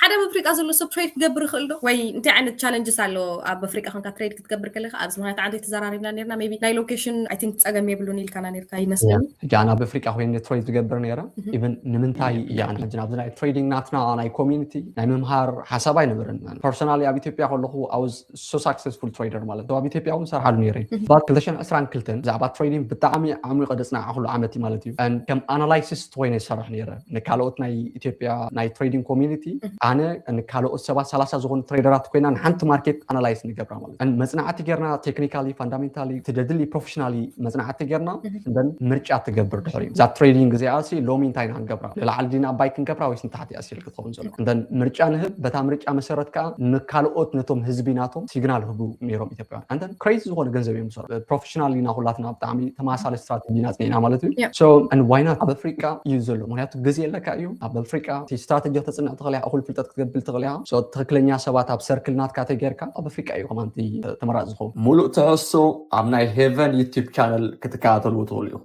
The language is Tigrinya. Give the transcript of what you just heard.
ሓደ ኣብ ኣፍሪቃ ዘሎ ሰብ ትሬድ ክገብር ይኽእል ዶ? ወይ እንታይ ዓይነት ቻለንጅስ ኣሎ ኣብ ኣፍሪቃ ኮንካ ትሬድ ክትገብር ከለካ? ኣብዚ ምክንያት ዓንተ ተዘራሪብና ነርና። ቢ ናይ ሎኬሽን ኣይ ቲንክ ጸገም የብሉን ኢልካና ነርካ ይመስለኒ። ሕጂ ኣነ ኣብ ኣፍሪቃ ኮይነ ትሬድ ዝገብር ነረ። ኢቨን ንምንታይ እያ ሕጂ ናብዚ ናይ ትሬዲንግ ናትና ናይ ኮሚኒቲ ናይ ምምሃር ሓሳብ ኣይነበረን። ፐርሶናሊ ኣብ ኢትዮጵያ ከለኹ ኣውዝ ሶ ሳክሰስፉል ትሬደር ማለት ኣብ ኢትዮጵያ እውን ሰርሓሉ ነረ። ባት ክልተ ሽሕን ዕስራን ክልተን ብዛዕባ ትሬዲንግ ብጣዕሚ ዓሚቆ ደፅናዕኩሉ ዓመት እዩ ማለት እዩ። ከም ኣናላይሲስት ኮይነ ይሰርሕ ነረ ንካልኦት ናይ ኢትዮጵያ ናይ ትሬዲንግ ኮሚኒቲ። ኣነ ንካልኦት ሰባት ሰላሳ ዝኾኑ ትሬደራት ኮይና ንሓንቲ ማርኬት ኣናላይስ ንገብራ ማለት እዩ። መፅናዕቲ ጌርና ቴክኒካሊ ፋንዳሜንታሊ ትደድሊ ፕሮፌሽናሊ መፅናዕቲ ጌርና እንደን ምርጫ ትገብር ድሕሪ እዛ ትሬዲንግ እዚኣ ሲ ሎሚ እንታይ ኢና ክንገብራ ንላዕሊ ዲና ኣባይ ክንገብራ ወይስ ንታሕቲ እያ ሲል ክትኸውን ዘሎ እንደን ምርጫ ንህብ በታ ምርጫ መሰረት ከዓ ንካልኦት ነቶም ህዝቢ ናቶም ሲግናል ህቡ ነይሮም ኢትዮጵያውያን። ኣንተን ክሬዚ ዝኾነ ገንዘብ እዮም ዝሰርሑ። ፕሮፌሽናል ኢና ኩላትና ብጣዕሚ ተመሳሳሊ ስትራቴጂ ኢና ፅኒዕና ማለት እዩ። Yeah. So and why not ኣብ ኣፍሪቃ እዩ ዘሎ ምክንያቱ ግዜ የለካ እዩ ኣብ ኣፍሪቃ እቲ ስትራቴጂ ተፅንዕ ትኽእል እያ እኹል ፍልጠት ክትገብር ትኽእል እያ። So ትኽክለኛ ሰባት ኣብ ሰርክል ናትካ ተጌርካ ኣብ ኣፍሪቃ እዩ ከማንቲ ተመራፂ ዝኸውን። ሙሉእ ትሕዝቶ ኣብ ናይ ሄቨን ዩቲብ ቻነል ክትከታተልዎ ትኽእሉ ኢኹም።